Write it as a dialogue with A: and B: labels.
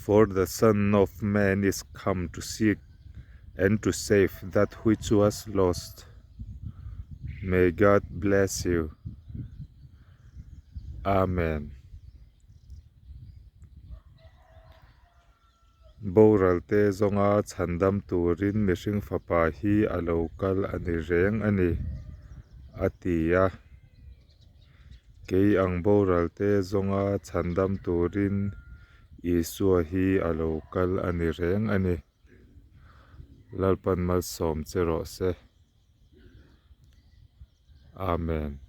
A: For the Son of Man is come to seek and to save that which was lost. May God bless you. Amen. Boral te zawnga chhandam turin mihring fapa hi a lo kal a ni reng a ni, a ti a. Kei ang boral te zawnga chhandam turin Isua hi a lo kal a ni reng a ni. Lalpan malsawm che rawh se. Amen.